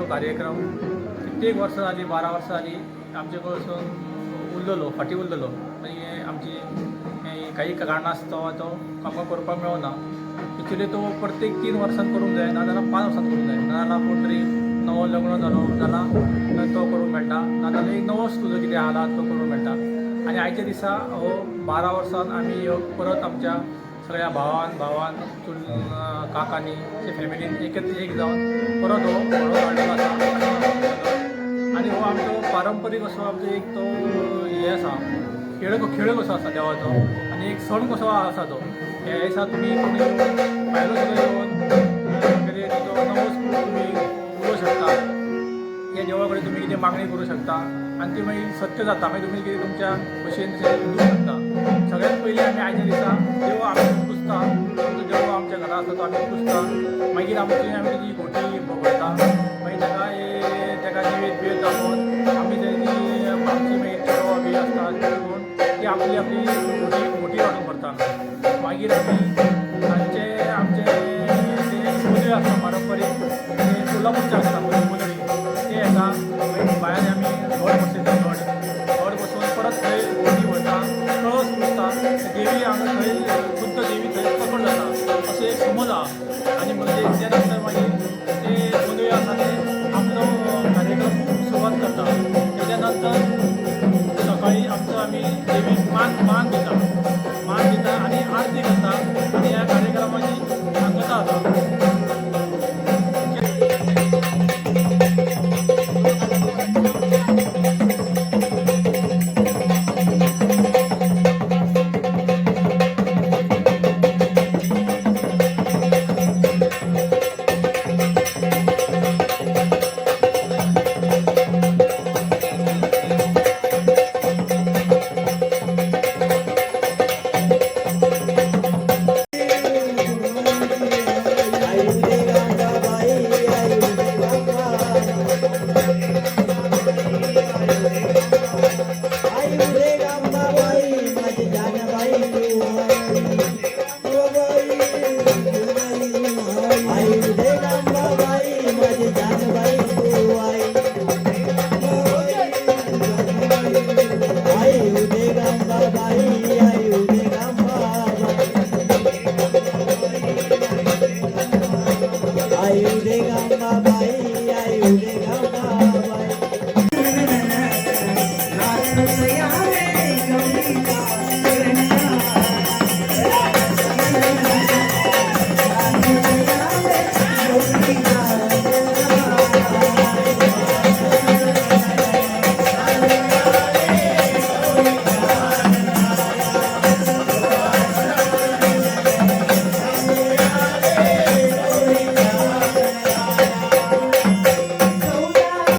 देवाचो कार्यक्रम कित्येक वर्सां जालीं, 12 वर्सां जालीं आमचे कडसून उरलेलो, फाटीं उरलेलो. मागीर आमची काही कारणास्तव तो आमकां करपाक मेळना. एक्चुली तो प्रत्येक 3 वर्सान करूंक जाय, नाजाल्यार 5 वर्सान करूंक जाय. नाजाल्यार कोण तरी नवो लग्न जालो जाल्यार तो करूंक मेळटा, नाजाल्यार एक नवोच तुजो कितें आसा तो करूंक मेळटा. आनी आयच्या दिसा हो 12 वर्सान आमी परत आमच्या सगळ्या भावान भावान काकांनी फॅमिलीन एकत्र एक जावन परत हो घडोवन हाडलेलो आसा. आनी हो आमचो पारंपरीक असो आमचो एक तो हें आसा, खेळ खेळ कसो आसा देवाचो आनी एक सण कसो आसा तो. ह्या दिसा तुमी कोणी भायलो सुद्दां येवन कितें तुजो नवस तुमी उलोवंक शकता. ह्या देवा कडेन तुमी कितें मागणी करूं शकता आनी ती मागीर सत्य जाता. मागीर तुमी कितें तुमच्या भशेन तशें दिवंक शकता. सगळ्यात पयलीं आमी आयच्या दिसा देव आमी पुजता. आमचो देव आमच्या घरा आसा तो आमी पुजता. मागीर आमची आमी तेजी घोटी भरता. मागीर ताका ताका निवेद बिवेद दाखोवन आमी तेजी आमची मागीर चेडवां बी आसता ती करून ती आपली आपली घोटी घोटी हाडून व्हरता आमी. मागीर आमी